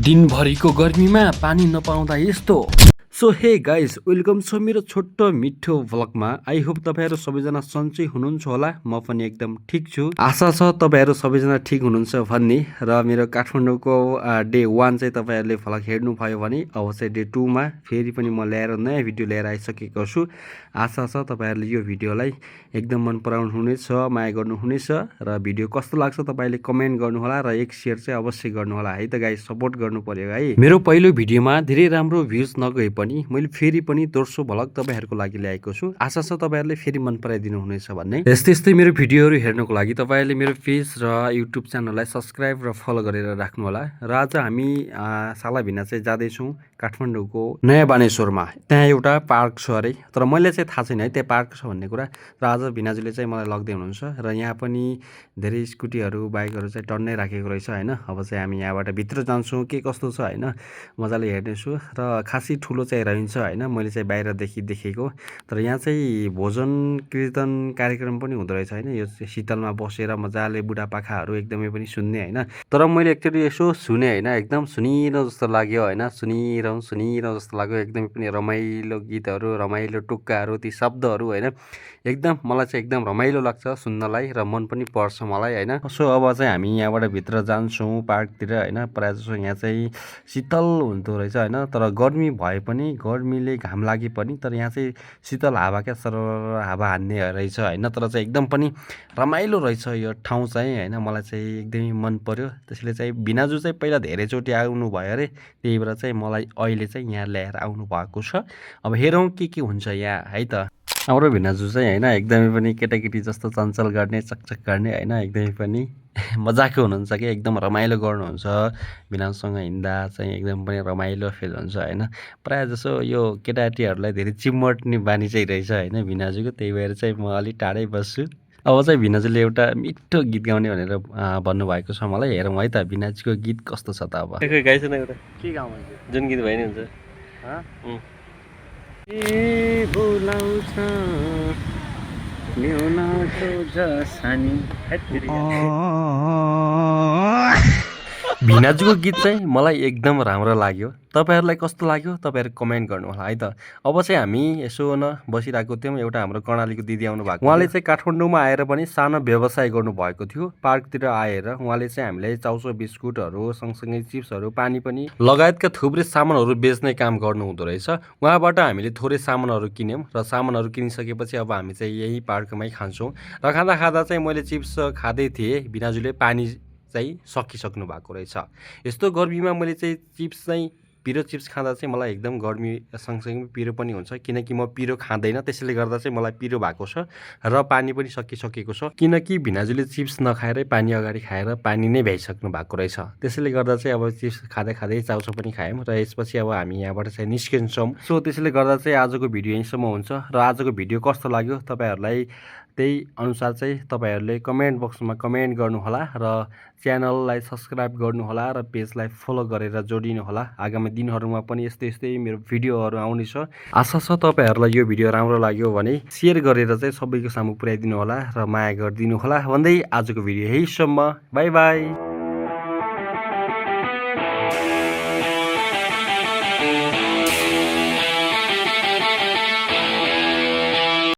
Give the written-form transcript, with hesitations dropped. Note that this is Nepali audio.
दिनभरिको गर्मीमा पानी नपाउँदा यस्तो। सो हे गाइस, वेलकम छ मेरो छोटो मिठो भ्लगमा। आई होप तपाईँहरू सबैजना सन्चै हुनुहुन्छ होला। म पनि एकदम ठिक छु। आशा छ तपाईँहरू सबैजना ठिक हुनुहुन्छ भन्ने। र मेरो काठमाडौँको डे 1 चाहिँ तपाईँहरूले भ्लग हेर्नुभयो भने अब चाहिँ डे 2 मा फेरि पनि म ल्याएर नयाँ भिडियो लिएर आइसकेको छु। आशा छ तपाईँहरूले यो भिडियोलाई एकदम मन पराउनु हुनेछ, माया गर्नुहुनेछ। र भिडियो कस्तो लाग्छ तपाईँले कमेन्ट गर्नुहोला र एक सेयर चाहिँ अवश्य गर्नुहोला है त गाइस, सपोर्ट गर्नु पर्यो है। मेरो पहिलो भिडियोमा धेरै राम्रो भ्युज नगए पनि मैले फेरि पनि दोस्रो भ्लग तपाईँहरूको लागि ल्याएको छु। आशा छ तपाईँहरूले फेरि मन पराइदिनु हुनेछ भन्ने। यस्तै यस्तै मेरो भिडियोहरू हेर्नको लागि तपाईँहरूले मेरो पेज र युट्युब च्यानललाई सब्सक्राइब र फलो गरेर राख्नुहोला। र आज हामी सालाभिना चाहिँ जाँदैछौँ काठमाडौँको नयाँ बानेश्वरमा। त्यहाँ एउटा पार्क छ अरे, तर मैले चाहिँ थाहा छैन है त्यहाँ पार्क छ भन्ने कुरा। र आज भिनाजुले चाहिँ मलाई लग्दै हुनुहुन्छ। र यहाँ पनि धेरै स्कुटीहरू बाइकहरू चाहिँ टन्नै राखेको रहेछ होइन। अब चाहिँ हामी यहाँबाट भित्र जान्छौँ, के कस्तो छ होइन मजाले हेर्नेछु। र खासै ठुलो चाहिँ रहन्छ होइन, मैले चाहिँ बाहिरदेखि देखेको। तर यहाँ चाहिँ भोजन कीर्तन कार्यक्रम पनि हुँदो रहेछ होइन। यो चाहिँ शीतलमा बसेर मजाले बुढापाकाहरू एकदमै पनि सुन्ने होइन। तर मैले एकचोटि यसो सुने होइन, एकदम सुनिरहँ जस्तो लाग्यो होइन। सुनिरहँ जस्तो लाग्यो। एकदमै पनि रमाइलो गीतहरू, रमाइलो टुक्काहरू, ती शब्दहरू होइन, एकदम मलाई चाहिँ एकदम रमाइलो लाग्छ सुन्नलाई र मन पनि पर्छ मलाई होइन। सो अब चाहिँ हामी यहाँबाट भित्र जान्छौँ पार्कतिर होइन। प्रायः जसो यहाँ चाहिँ शीतल हुँदो रहेछ होइन। तर गर्मी भए पनि, गर्मीले घाम लागे पनि, तर यहाँ चाहिँ शीतल हावा क्या सरर हावा हान्ने रहेछ होइन। तर चाहिँ एकदम पनि रमाइलो रहेछ यो ठाउँ चाहिँ होइन। मलाई चाहिँ एकदमै मन पर्यो। त्यसले चाहिँ भिनाजु चाहिँ पहिला धेरैचोटि आउनु भयो अरे, त्यही भएर चाहिँ मलाई अहिले चाहिँ यहाँ ल्याएर आउनु भएको छ। अब हेरौँ के हुन्छ यहाँ है त। हाम्रो भिनाजु चाहिँ होइन एकदमै पनि केटाकेटी जस्तो चञ्चल गर्ने, चकचक गर्ने होइन, एकदमै पनि मजाको हुनुहुन्छ कि एकदम रमाइलो गर्नुहुन्छ। भिनाजुसँग हिँड्दा चाहिँ एकदम पनि रमाइलो फिल हुन्छ होइन। प्रायः जसो यो केटाकेटीहरूलाई धेरै चिम्मट्ने बानी चाहिँ रहेछ होइन भिनाजुको, त्यही भएर चाहिँ म अलिक टाढै बस्छु। अब चाहिँ भिनाजुले एउटा मिठो गीत गाउने भनेर भन्नुभएको छ मलाई। हेरौँ है त भिनाजुको गीत कस्तो छ त। अब गाइस न एउटा के गाउँ जुन गीत भयो नि हुन्छ बोलाउँछ भिनाजुको गीत चाहिँ मलाई एकदम राम्रो लाग्यो। तपाईँहरूलाई कस्तो लाग्यो तपाईँहरू कमेन्ट गर्नुहोला है त। अब चाहिँ हामी यसो न बसिरहेको थियौँ। एउटा हाम्रो कर्णालीको दिदी आउनु भएको, उहाँले चाहिँ काठमाडौँमा आएर पनि सानो व्यवसाय गर्नुभएको थियो। पार्कतिर आएर उहाँले चाहिँ हामीलाई चाउचो बिस्कुटहरू सँगसँगै चिप्सहरू, पानी पनि लगायतका थुप्रै सामानहरू बेच्ने काम गर्नुहुँदो रहेछ। उहाँबाट हामीले थोरै सामानहरू किन्यौँ र सामानहरू किनिसकेपछि अब हामी चाहिँ यही पार्कमै खान्छौँ। र खाँदा खाँदा चाहिँ मैले चिप्स खाँदै थिएँ, भिनाजुले पानी चाहिँ सकिसक्नु भएको रहेछ। यस्तो गर्मीमा मैले चाहिँ चिप्स चाहिँ पिरो चिप्स खाँदा चाहिँ मलाई एकदम गर्मी सँगसँगै पिरो पनि हुन्छ, किनकि म पिरो खाँदैन। त्यसैले गर्दा चाहिँ मलाई पिरो भएको छ र पानी पनि सकिसकेको छ, किनकि भिनाजुले चिप्स नखाएरै पानी अगाडि खाएर पानी नै भ्याइसक्नु भएको रहेछ। त्यसैले गर्दा चाहिँ अब चिप्स खाँदै खाँदै चाउचो पनि खायौँ र यसपछि अब हामी यहाँबाट चाहिँ निस्किन्छौँ। सो त्यसैले गर्दा चाहिँ आजको भिडियो यहीँसम्म हुन्छ। र आजको भिडियो कस्तो लाग्यो तपाईँहरूलाई त्यही अनुसार चाहिँ तपाईँहरूले कमेन्ट बक्समा कमेन्ट गर्नुहोला र च्यानललाई सब्सक्राइब गर्नुहोला र पेजलाई फलो गरेर जोडिनुहोला। आगामी दिनहरूमा पनि यस्तै यस्तै मेरो भिडियोहरू आउनेछ। आशा छ तपाईँहरूलाई यो भिडियो राम्रो लाग्यो भने सेयर गरेर चाहिँ सबैको सामु पुर्याइदिनु होला र माया गरिदिनु होला भन्दै आजको भिडियो यहीसम्म। By by.